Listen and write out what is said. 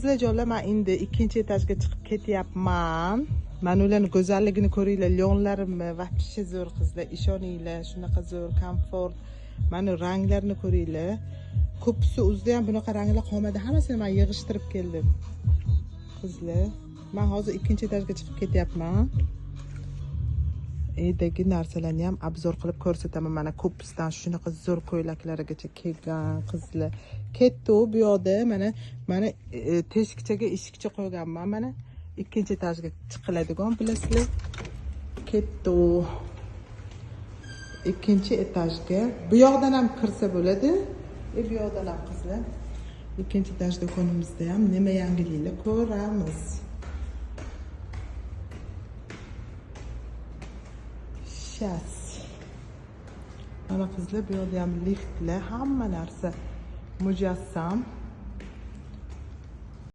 Qizlarjonlar, men endi ikkinchi etajga chiqib ketyapman. Mana ularni go'zalligini ko'ringlar, lyonlarimni вообще zo'r qizlar, ishoninglar, shunaqa zo'r komfort. Mana ranglarini ko'ringlar. Ko'pisi o'zida ham bunaqa ranglar qolmadi. Hammasini men yig'ishtirib keldim. Qizlar, men hozir ikkinchi etajga chiqib ketyapman. Eydagi narsalarni ham obzor qilib ko'rsataman. Mana ko'pisidan shunaqa zo'r ko'ylaklarigacha kelgan qizlar. Ketdi u bu yoqda mana teshikchaga eshikcha qo'yganman. Mana ikkinchi etajga chiqiladigan, bilasizlar. Ketdi u ikkinchi etajga. Bu yoqdan ham kirsa bo'ladi. Bu yoqdan ham qizlar. Ikkinchi etaj do'konimizda ham nima yangiliklar ko'ramiz. Şas. Mana qizlar, bu yoqda ham liftlar, hamma narsa mujassam.